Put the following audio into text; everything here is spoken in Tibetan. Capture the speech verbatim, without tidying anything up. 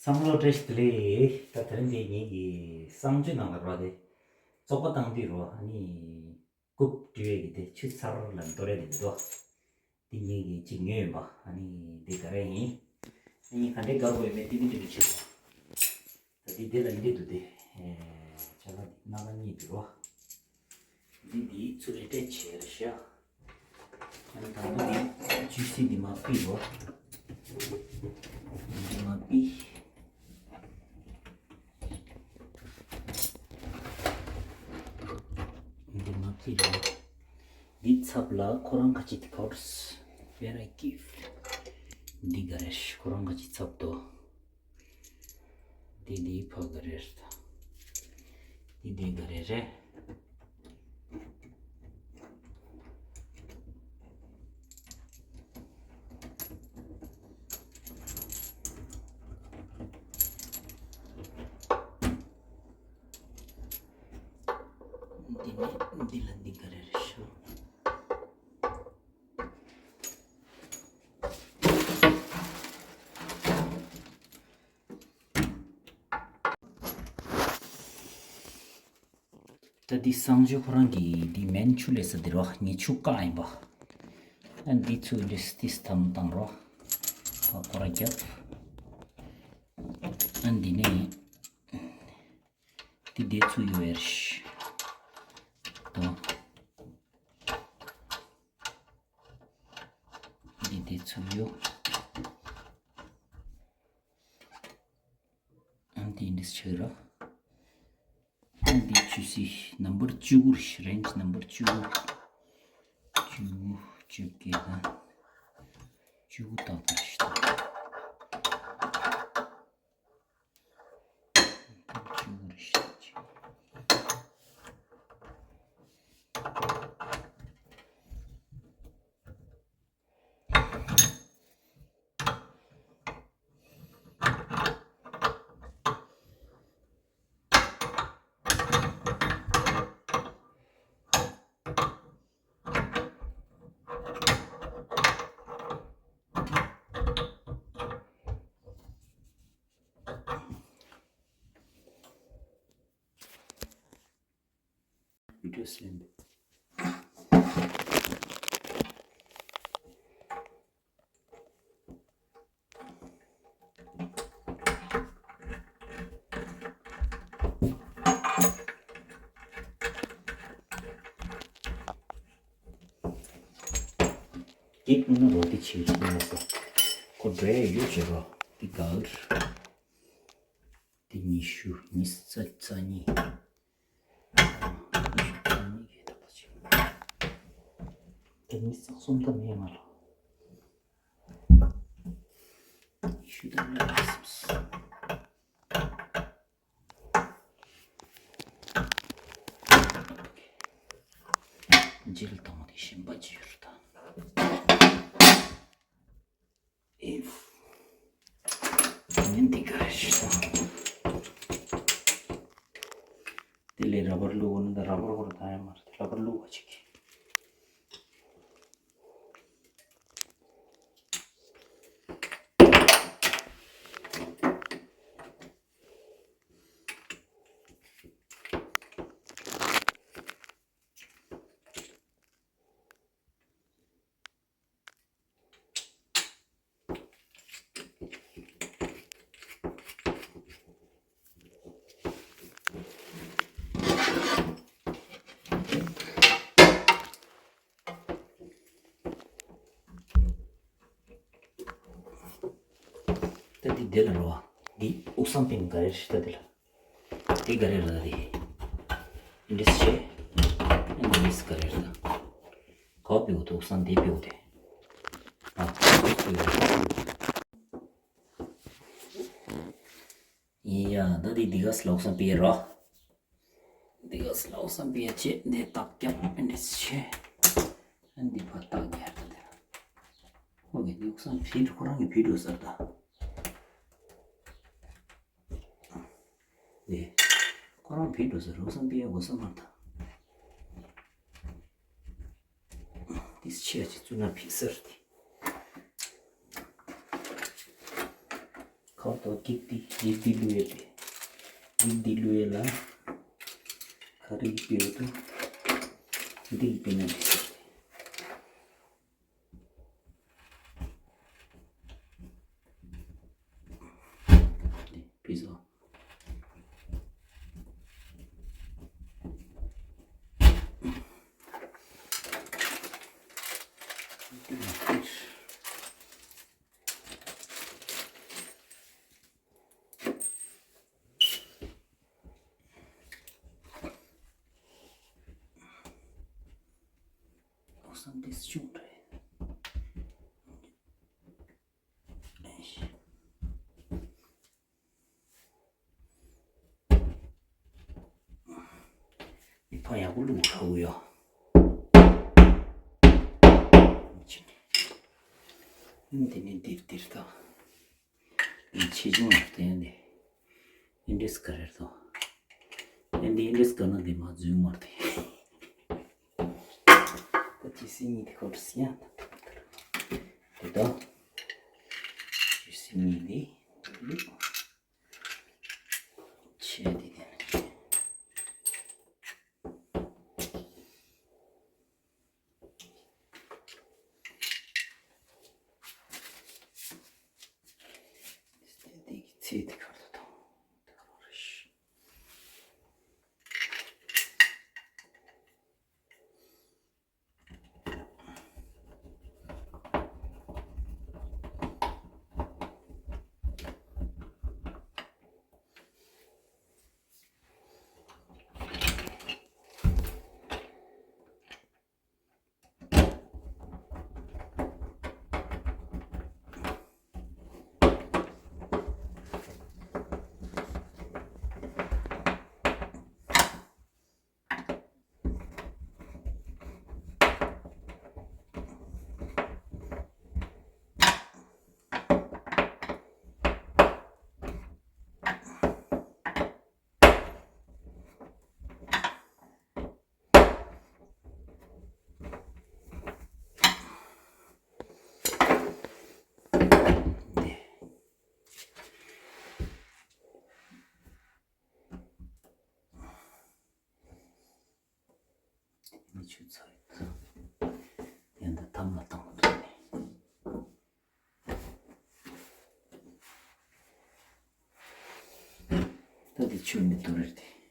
བསམ་བློ་བཀྲ་ཤིས་བདེ་ལེགས། ད་དེ་རིང་འདི་ངེད་ཀྱི་གསང་སྤྱོད་ནང་ལ་རོ་དེ་བཙོག་པ་བཏང་དུས་རོ། ཨ་ནི་རྐུབ་འདྲུ་བའི་གི་དེ་ཆུ་ཚར་ལ་འདོར་ཡ་དེ་འདུག་འདི་ངེད་ཀྱི་གཅིག་ཉོས་ཡིན་པ། ཨ་ནི་འདི་ག་རེ་ཡིན། ཨ་ནི་ག་འདྲའི་དགའ་པོ་ཡོད་མེད་འདི་མི་འདྲི་རུ་ཆེ། ད་འདི་འདི་ལ་འདི་འདུག་སྟེ། ཨེ། ཆ་ལ་འདི་སྣ་ཁ་གཉིས་འདུག་རོ། འདི་འདི་ཚུར་རེ་ཏྲེ་ཆེ་རེ་ཤ། ཨ་ནི་དང་པོ་འདི་ཇུ་སི་འདི་མ་པི་རོ། འདི་མ་པི། འདི་མ་པི་རོ། འདི་ཚབ་ལ་ཁོ་རང་ག་ཅི་འདི་ཁོར་སི་ཝེ་ར་གིབ། འདི་ག་རེ་ཤ་ཁོ་རང་ག་ཅི་ཚབ་དོ། འདི་འདི་ཕ་ག་རེ་རེད། འདི་འདི་ག་རེ་རེད། འདི་ནི་འདི་ལ་འདི་ག་རེ་རེད་ཤག་ད་འདི་གསང་སྤྱོད་ཁོ་རང་གི་འདི་མན་ཆུ་ལས་ས་འདི་རོ། ངས་ཆུ་བཀག་ཡིན་པ། ཨ་འདི་ཚུ་འདི་སི་ཏིས་ཐམ་བཏང་རོ། ཨ་ཁོ་ར་རྒྱབ། ཨ་འདི་ནས་འདི་འདི་ཚུ་ཡོད་རེད། དོ། འདི་འདི་ཚུ་ཡོད། ཨ་འདི་འདི་ཆུ་རོ། ཨ་འདི་ཆུ་སི་ནམ་བར་བཅུ་དགུ་རེད། རེན་ཇི་ནམ་བར་བཅུ་དགུ། བཅུ་དགུ་བཅོ་བརྒྱད་དང་བཅུ་དགུ་ཏག་ཏག་རེད། བཅུ་དགུ་རེད། བི་ཌིའོ་སེམས། འདི་ཀུན་ནས་རོ་འདི་ཕྱིར་ཕྱིན་ལ་སོ། ཁོ་འདྲེ་ཡོད་ཅེས་རོ། འདི་ག་རེ། འདི་ཉི་ཤུ་ཉི་ཤུ་རྩ་གཉིས། ཉི་ཤུ་རྩ་གཉིས་ཀྱི་ད་ལྟ་ཕྱིན། འདི་ཉི་ཤུ་རྩ་གསུམ་ད་མེད་མ་རོ། ཉི་ཤུ་ད་མེད་མ་སོང་། འཇིལ་དང་དེ་ཞིམ་པ་ཅི་ཡོད་དང་། ཨེ། ཉིན་འདི་ག་རེ་ཞིག་དང་། དེ་ལས་ར་བར་བླུགས་ནི་ད་ར་བར་ཧོར་ད་ཡང་མ་རེད། ར་བར་བླུགས་པ་ཅིག་གི། ད་འདི་འདི་ལ་རོ། འདི་དབུགས་སམ་པིན་ག་རེ་རེད་ད་འདི་ལ། འདི་ག་རེ་རེད་ད་འདི། འདི་ཆེ། འདི་ག་རེ་རེད་ད། ག་པའི་འོག་ཏུ་དབུགས་སམ་འདི་པའི་འོག་དེ། ཨ། ཡ། ད་འདི་འདི་ག་སློག་སམ་པིན་རོ། འདི་ག་སློག་སམ་པིན་ཆེ། འདི་ཏག་རྒྱབ་འདི་ཆེ། འདི་ཕར་ཏག་རྒྱབ་ད་འདི། ཁོ་གི་དབུགས་སམ་ཕིད་ཁོ་རང་གི་ཕིད་འགྲོ་ཟེར་ད། ནས། ཁོ་རང་བིད་འགྲོ་ཟེར་རོགས་སམ་པིའི་འོ་ས་མར་དང་། ཏིས་ཆེ་ཅི་བཙུན་ན་བིད་ཟེར་ཏེ། ཁ་ ཏོ་ཀིག་ཏི་ཡིག་འདི་བླུགས་ཡོད་དེ། ཡིག་འདི་བླུགས་ཡོད་ལ། ཁ་རིག་པའི་འོག་ཏུ་འདི་ཡིག་པའི་ནང་དུ། འདི་ཕི་ཟོ། འདི་ཡིག་ཏི། ཨོ་སམ་དེ་ཤུགས་རེད། ཕ་ཡག་པོ་བླུགས་ཁ་བོ་ཡོ། འདི་ནི་འདིར་འདིར་དང་། འདི་ཆེ་ཆུང་ལ་བརྟེན་ཏེ། ཨིན་ཌེ་སི་ག་རེར་དང་། ཨིན་ཌེ་ཨིན་ཌེ་སི་ག་ན་འདི་མ་འཛུལ་མར་དེ། ད་ཅི་སི་ཉིད་དེ་ཁོ་རུ་སི་ཡང་ད་དེ་དང་། ཅི་སི་ཉིད་དེ་ཆེ་དེ་དེ་ན་ཆེ། མི་ཆུ་ཚོད་ཡང་ད་ཐམ་ལ་བཏང་འདུག་ནས། ད་དེ་ཆུ་མི་འདུག་རེད་དེ།